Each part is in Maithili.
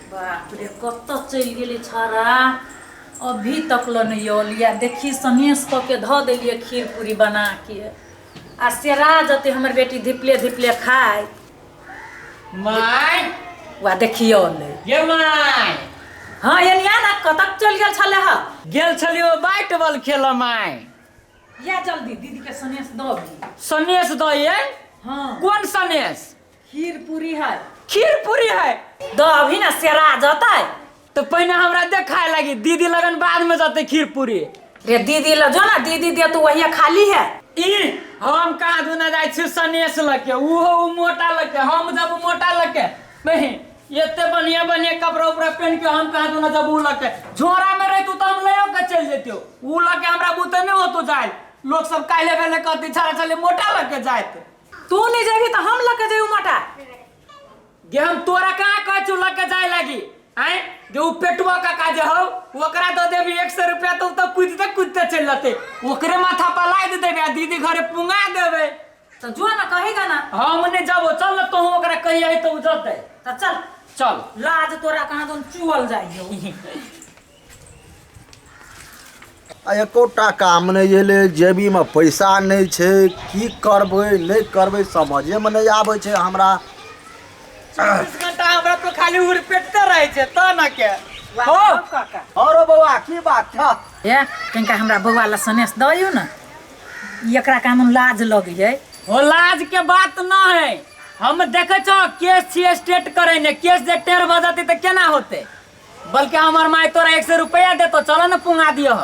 बाप रे, कतऽ चलि गेलै छाड़ा? अभी तक ल नहि अलिया। देखी, सनेस कऽ के धऽ देलियै खीर पूरी बना के, आ सेरा जेतै हमर बेटी धिपले धिपले खाय। माय! वा, देखियो अलै। ये माय! हँ, एनिया ने, कतक चलि गेल छलै हँ? गेल छलियो बैट बॉल खेलऽ माय। या, जल्दी दीदी के सनेस दऽ भी। सनेस दऽ ये? हँ। कोन सनेस? खीर पूरी है। खीर पूरी है? दऽ अभी ने, सेरा जतै। तऽ पहिने हमरा देखाय लागी, दीदी लगन बाद में जतै खीर पूरी। रे, दीदी ल जो ना, दीदी दे तू, वही खाली है। ई हम कहाँ दुना जाइ छी सनेस लके, उहो उ मोटा लके, हम जब मोटा लके नहीं, एते बढ़िया बढ़िया कपड़ा उपड़ा पहन के हम कहाँ दुना जब उ लके। झोरा में रहितु तऽ हम लयो के चलि जैतियो, उ लके हमरा बुते नहीं होतो जाय। लोग सब काल्हि भेले कहती छाड़ा चले मोटा लके जाइत। तू नहीं जेबही तऽ हम लके जेबू मोटा। गे, हम तोरा कहाँ कहै छौ लके जाय लागी? आँय गे, उ पेटुआ काका जे हौ, ओकरा दऽ देबी 100 रुपया तऽ उ तऽ कूदिते कूदिते चलि जेतै। ओकरे माथा पर लादि देबै आ दीदी घरे पुंगा देबै। तऽ जो ना, कहेगा ना। हम नहि जबो, चल ने तोहूँ, ओकरा कहियै तऽ उ जतै। तऽ चल। चल। लाज तोरा कहाँ दन चुअल जाइयो। आ एकोटा काम नहि एलै, जेबीमे पैसा नहि छै। की करबै, नहि करबै, समझेमे नहि आबै छै हमरा। 24 घंटा हमरा तो खाली उड़पेटते रहै छै तऽ न के हो। काका। औरो बौआ, की बात छ? ए, कनिका हमरा बौआ ला सनेस दऽ ने, ई एकरा कानून लाज लगै। हो, लाज के बात न है। हम देखे छो केस छियै स्टेट करे ने, केस जे टेढ़ भऽ जेतै तऽ केना होतै? बल्कि हमर माय तोरा 100 रुपया देतो, चलो ने पुंगा दियो।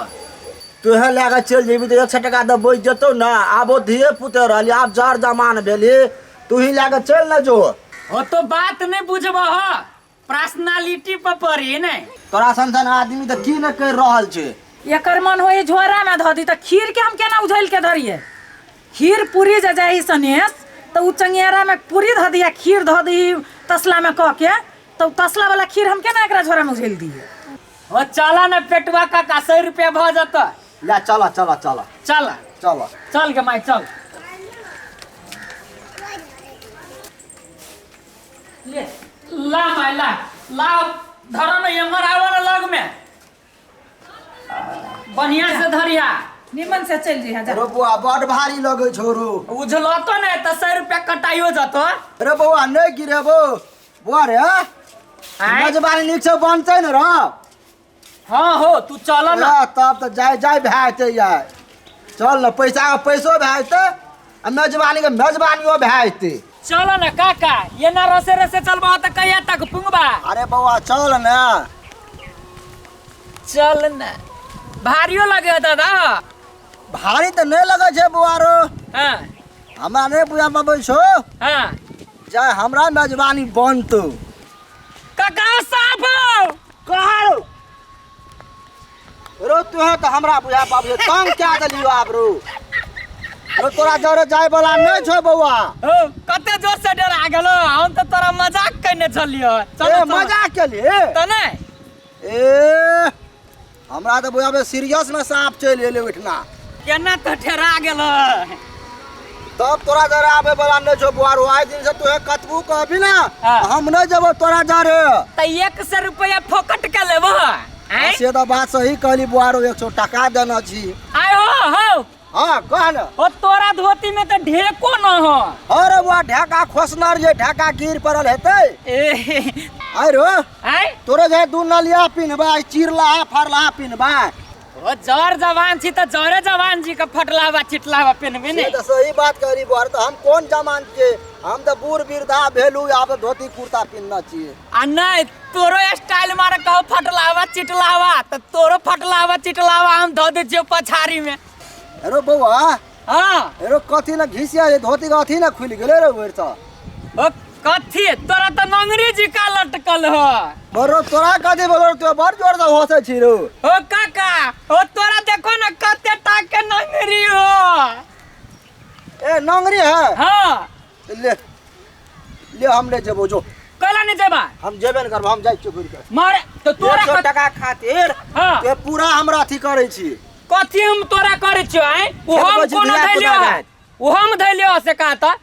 तोहे लए कऽ चलि जेबही तऽ 100 टका तऽ बचि जेतौ ने। आबो धिये पुते रहली, आब जर जमान भेली, तू ही लए कऽ चलि ने जो। हो, तो बात नहीं बुझबह हो, पर्सनालिटी पर पड़ी ने। तोरा सन सन आदमी तऽ की नहि करि रहल छै। एकर मन होई झोरा में धऽ दी, तऽ खीर के हम केना उझलि के धरिए? खीर पूरी जे जाही सनेस तऽ उ चंगेरा में पूरी धऽ दिया, खीर धऽ दी तसला में कऽ के, तऽ उ तसला वाला खीर हम केना एकरा झोरा में उझलि दिए? हो, चल ने पेटुआ काका, 100 रुपया भऽ जेतै। ले चल, चल, चल। चल। चल। चल के माय, चल। ले। ला माय, ला ला, धरो ने, एम्हर आबो ने लग में, बढ़िया से धरिया। निमन से चलि जइहा, जा। रो बौआ, बड भारी लगै छौ रो। उझलतो ने तऽ 100 रुपया कटाइयो जतो। रे बौआ, नहि गिरेबो बौआ रे। आँय? मेजबानी नीक से बनतै ने रो? हाँ हो, तू चल ना। ला, तब तऽ जाय जाय भए जेतै यार। चल ने, पैसा के पैसो भए जेतै आ मेजबानी के मेजबानियो भए जेतै। चल ना काका, ये ना रसे रसे चलबा तऽ कहिया तक पुंगबा? अरे बौआ, चल ने। चल ने, भारियो लगे है दादा। भारी तऽ नहि लगै छै बौआ रो। हमरा नहि बुझा पबै छौ। जाय हमरा मेजबानी बनतौ। काका, साफ हो। कहाँ रो? रो, तू तऽ हमरा बुझा पाबै छौ, तंग कए देलियौ आब रो। रो, तोरा जरे जाय वाला नहि छौ बौआ। हो, कते जोर से डरा गेलो, हम तऽ तोरा मजाक कैने छलियो। चल। ए, मजाक केलिए? तऽ नहि। ए, हमरा तऽ बुझाबै सीरियस में साँप चलि एलै ओहिठिना। केना तऽ ठेरा गेलो। तब तोरा जरे आबे वाला नहि छौ बौआ रो। आइ दिन से तोहे कतबू कहबी ना, हम नहि जेबो तोरा जरे। तऽ 100 रुपया फोकट के लेबो आँय? से तऽ बात सही कहली बौआ रो, 100 टका देने छी। आय हो हो। हाँ, कह ने। ओ, तोरा धोती में तऽ ढेको न हो। अरे बौआ, ढेका खोसना रहियै, ढेका गिर पड़ल हेतै। ए। आइ रो। आँय? तोरे जे दू नलिया पिन्हबै, चिरला फरला पिन्हबै। ओ, जर जवान छी तऽ जरे जवान जी के फटलावा चिटलावा पेनबे ने। से तऽ सही बात कहली बौआ, तऽ हम कोन जमान के, हम तऽ बूढ़ वृद्धा भेलू, आब धोती कुर्ता पिन्हने छियै। आ नहि, तोरो स्टाइल मारे कहो फटलावा चिटलावा, तऽ तोरो फटलावा चिटलावा हम धऽ दै छियौ पछाड़ी में। अरे बौआ। हाँ। अरे, कथी ने घिसिया जे धोती के अथी ने खुलि गेलै रे भरि तऽ। ओ, कथी तोरा तऽ नंगरी जी का लटकल हो। बरो, तोरा कथी बोलो, तू बड़ जोर से हंसै छी रो। ओ काका, ओ तोरा देखो ना कते टाक के नंगरी हो। ए, नंगरी है? हाँ। ले ले, हम ले जेबो, जो। कैला नहीं जेबा? हम जेबे ने करबो, हम जाइ छियै घुरि के। मारे तो तोरा 100 टका खातिर ते पूरा हमरा अथी करै छी। कथी हम तोरा करै छियो आँय? ओ हम खेलबै छी कोनो धिया धैलियो पुता है, ओ हम धैलियो से कहा तऽ।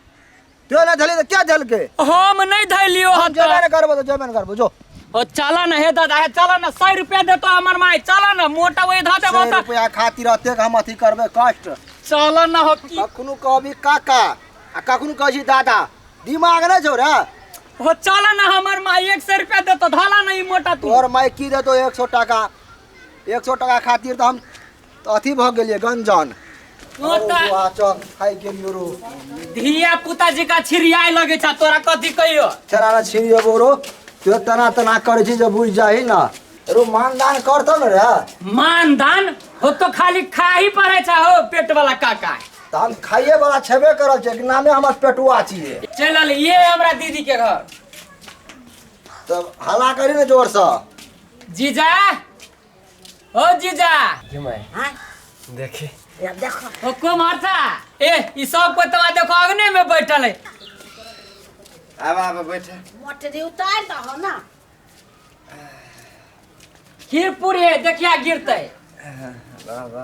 तो नहि धैली तऽ क्या धैलकै? हम नहीं धैलियो। हम हन जेबे तऽ ने करबो तऽ जेबे ने करबो, जो। ओ चला न हे दादा, हे चला न, 100 रुपया देतो हमर माय, चला न मोटा वही धऽ देबो 100 त रुपया खातिर एतेक हम अथी करबै कष्ट। चल न हो की। कखनो कहबी काका आ कखनो कहै छी दादा, दिमाग नहि छौ रे? हो चल न, हमर माय 100 रुपया देतो, धला न ई मोटा तू। तोहर माय की देतो 100 टाका? 100 टाका खातिर तऽ हम अथी भऽ गेलियै गंजन। ओ तऽ बौआ, चल खाइ गेलियो रो। धिया पुता जकाँ छिरियाय लगै छ तोरा, कथी कहियो? चरा ना छिरियबो रो, तू तना तना करै छी जे बुझि जाही न रो, मानदान करतौ न रे। मानदान हो तो खाली खाही पड़ै छ हो पेट वाला काका। तऽ हम खाइए वाला छेबे करल छै कि नामे हमर पेटुआ छियै। चलल ये हमरा दीदी के घर। तब हल्ला करी ने जोरसँ। जीजा, ओ जीजा। जुमाई। हाँ। देखी। या देखो। ओ कुम्हर था, ए ई सब कोई तवा देखो अगने में बैठल है। आब आब बैठ। मोटरी उतार दहो ना। खीर पूरी है, देखिया गिरते।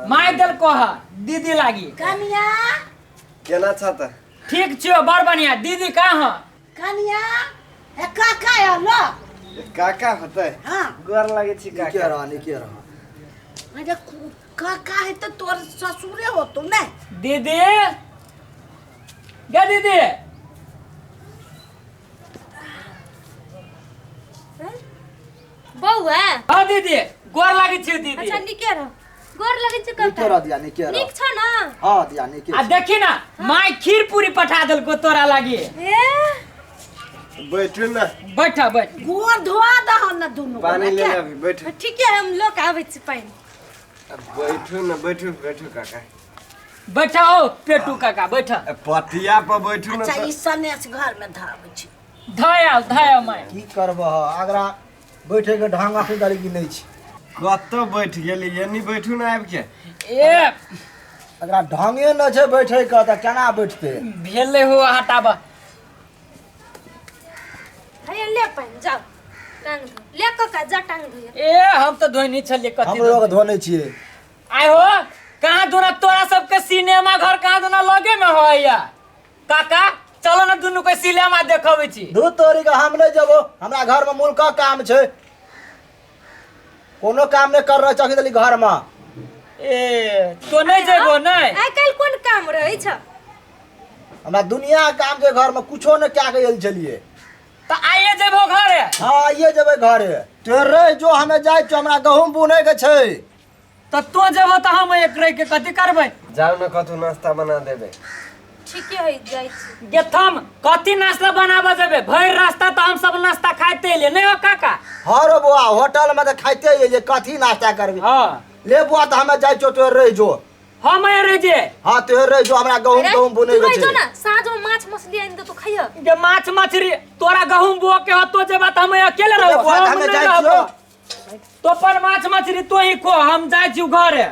माय दिल को है दीदी लागी। कनिया। केना छ त? ठीक छियो, बड़ बढ़िया। दीदी कहाँ है? कनिया, ए काका आलो। काका होतै? हाँ। गोर लागे छी नीके काका। रह, नीके रह। अरे काका है तो तोर ससुरे होतो ने। दीदी, गे दीदी। बौआ। हाँ दीदी, गोर लागे छी दीदी। अच्छा नीके रह, गोर लगे छी नीके काका। रह दिया, नीके रह। नीक छ ना? हाँ दिया, नीके आ छी। देखी ना my खीर पूरी पठा देलको तोरा लागी। ए बैठू ना। बैठ बैठ। गोर धोआ दहो ना दुनू। पानी ले अभी, बैठ। ठीक है, हम लोग आबै छी पानि। बैठू ना, बैठू बैठू काका। बैठा हो पेटू काका, बैठा। पटिया पर बैठू ना। अच्छा ई सनेस घर में धाबै छी। धया धया my. की करबह, अगरा बैठे के ढंग अखन धरि की नहि छै। कतऽ बैठ गेली? एनी बैठू ना आबि के। ए अगरा ढंगे न छै बैठे के, तऽ केना बैठते? भेलै हो, हटाबा। हैया ले पानि, जाओ टांग धो ले काका, जा टांग धोइए। ए हम तऽ धोइनी छलियै कथी। हमरो के धोने छियै। आय हो कहाँ दूना तोरा सबके सिनेमा घर कहाँ दूना लगे में होइया काका, चलो ना दुनू के सिनेमा देखबै छी। धू तोरी के, हम नहि जेबो, हमरा घर में मुल्क काम छै, कोनो काम नहि कर रहल छै अखन घर में। ए तो नहीं जेबो? नहीं। आइ काल्हि कोन काम रहै छ? हमरा दुनिया के काम छै घर में, कुछो नहि कए के आयल छलियै। तऽ आइए जेबो घरे? हाँ आइए जेबै घरे। तो रह जो, हमे जाइ छियौ, हमरा गहूम बुनै के छै। तऽ तो जेबो तऽ हम एक रह के कथी करबै? जाउ ने, कतहु नाश्ता बना देबै। ठीके है, जाइ छी। गे थम, कथी नाश्ता बनाबऽ जेबै? भरि रास्ता तऽ हम सब नाश्ता खाइते एलियै, नहीं हो काका? हाँ रो बौआ, होटल में तऽ खाइते एलियै, कथी नाश्ता करबै? हाँ। ले बुआ, तऽ हमे जाइ छियौ, तो रह जो। हम रह जे। हाँ तो रह जो, हमरा गहूम अरे, गहूम बुनै तू के रहि जो छै। ना, साँझ में माछ मछली आनि देतो, खइह। गे माछ मछली तोरा गहूम बुआ के हो, तो जेबा तऽ हम अकेले ले रहब। बुआ, तऽ हम हमे नहि जाइ रहबो। छियौ। तो पर माछ मछली तो ही खो, हम जाइ छियौ घरे।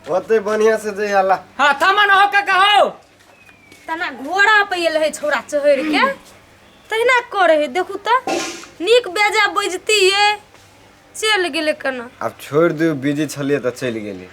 होतै बढ़िया से जइहा ला। हाँ थमा न हो काका हो। तना घोड़ा पे एल है छौड़ा चढ़ के, तहिना करे है। देखू तऽ नीक बेजा बजती ये, चलि गेलै केना। आब छोड़ि दियौ, बिजी छलियै तऽ चलि गेली।